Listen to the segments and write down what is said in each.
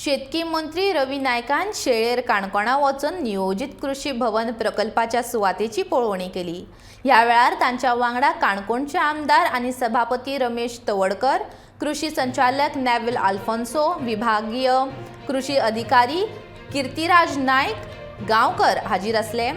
शेतकी मंत्री रवी नायकान शेळेर काणकोणा वचून नियोजीत कृषी भवन प्रकल्पाच्या सुवातेची पळोवणी केली. ह्या वेळार तांच्या वांगडा काणकोणचे आमदार आनी सभापती रमेश तवडकर, कृषी संचालक नॅव्हिल आल्फोन्सो, विभागीय कृषी अधिकारी किर्तिराज नायक गांवकर हाजीर आसले.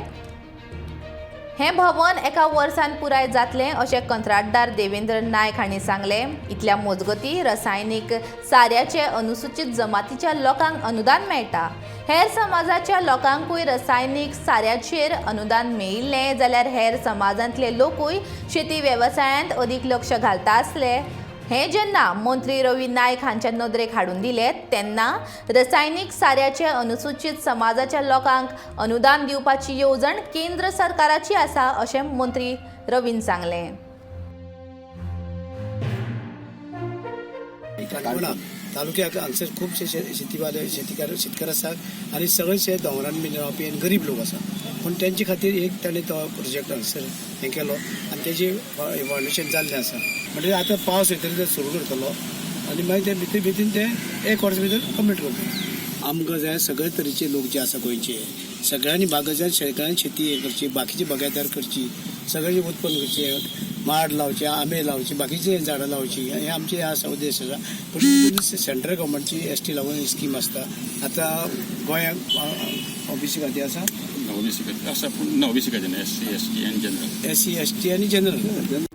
हें भवन एका वर्सान पुराय जातलें अशें कंत्राटदार देवेंद्र नायक हांणी सांगलें. इतल्या मजगतीं, रसायनीक साऱ्याचे अनुसूचित जमातीच्या लोकांक अनुदान मेळटा. हेर समाजाच्या लोकांकूय रसायनीक साऱ्याचेर अनुदान मेळिल्लें जाल्यार हेर समाजांतले लोकूय शेती वेवसायांत अदीक लक्ष घालता आसले. हें जेन्ना मंत्री रवी नायक हांच्या नदरेक हाडून दिलें तेन्ना रसायनीक साऱ्याचे अनुसूचित समाजाच्या लोकांक अनुदान दिवपाची येवजण केंद्र सरकाराची आसा अशें मंत्री रवीन सांगलें. काणकोणा तालुक्याक हांगसर खुबशे शेतीवाले, शेतीकार, शेतकार आसात आनी सगळेशे दोंगरान बीन रावपी आनी गरीब लोक आसा. पूण तेंचे खातीर एक ताणें तो प्रोजेक्ट हांगसर हें केलो आनी तेजी फावंडेशन जाल्लें आसा. म्हणजे आतां पावस येतरी ते सुरू करतलो आनी मागीर ते भितर भितर ते एक वर्सा भितर कंप्लीट करतलो. आमकां जाय सगळे तरेचे लोक जे आसा गोंयचे, सगळ्यांनी बागायत, सगळ्यांनी शेती हें करची, बाकीची बागायतदार करची, सगळ्यांनी उत्पन्न करचें, माड लावचे, आंबे लावचे, बाकीची झाडां लावची, हे आमचे आसा, उद्देश आसा. पूण सेंट्रल गव्हर्मेंटची एसटी लागून स्कीम आसता. आतां गोंयांक ओबीसी खातीर आसा. ओबीसी खातीर आसा, पूण ना, ओबीसी खातीर एससी, एसटी आनी जनरल. एससी, एसटी आनी जनरल.